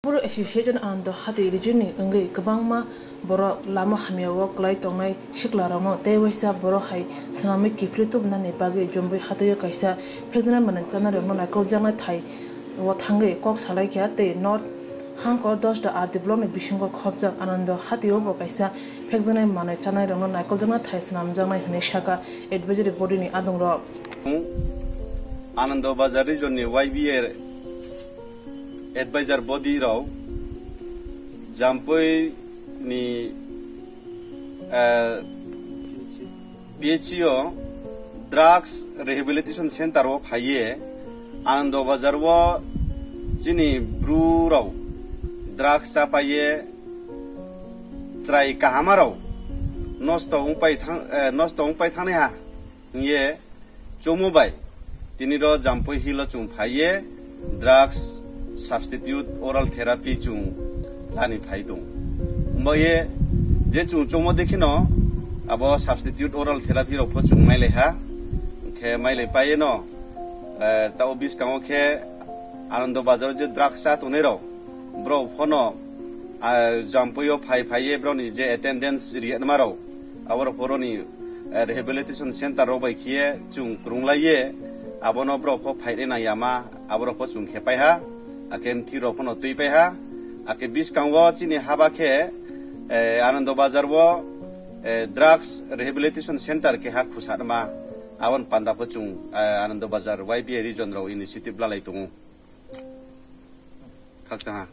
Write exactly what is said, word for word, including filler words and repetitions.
Boro Association Anando Hatwi region ni wngwi kwbangma borok lama hamya o kwlai tongnai sikla rokno tei waisa borok hai swnamwi kiphilwi tubunani bagwi Jambui Hatwi o kaisa phekjaknai manwi chanai rokno naikoljaknai thai o thangwi kok salaikha tei North Hangkor Dosda R D block ni bisingo khopjak Anando Hatwi o bo kaisa phekjaknai manwi chanai rokno naikoljaknai thai swnamjaknai hwnwi sakha advisory body ni adong rok. Anando Bazar region ni Y B A advisor body rok Jampui ni, eh, P H C o drugs rehabilitation center o phaiye Anando Bazar o chini bru rok drugs chapaiye chwrai kahama rok nosto wngpai thang, eh, nosto wngpai thangnai ha hingye chomo bai tini ro Jampui Hill o chwng phaiye drugs substitute oral therapy chwng lani phai tong. Wngbaye je chwng chomo dekhino abo substitute oral therapy rok pho chwng mailai ha. Khe mailai paiye no, eh, tao biskango khe Anando Bazar o je drugs cha tongnai rok, borok phono, ah, Jampui o phai phaiye borokni je attendance riyatma rok, aborok borokni, eh, rehabilitation center rok bai khiye chwng kwrwnglaiye, abono borok pho phainai nangyama, aborok pho chwng khe paiha, akhe mthi rok phono twi paiha, akhe biskango chini haba khe, eh, Anando Bazar o, eh, drugs rehabilitation center keha khusatma, aboni panda pho chwng, eh, Anando Bazar Y B A region rok initiative lalai tongo. Khaksa ha.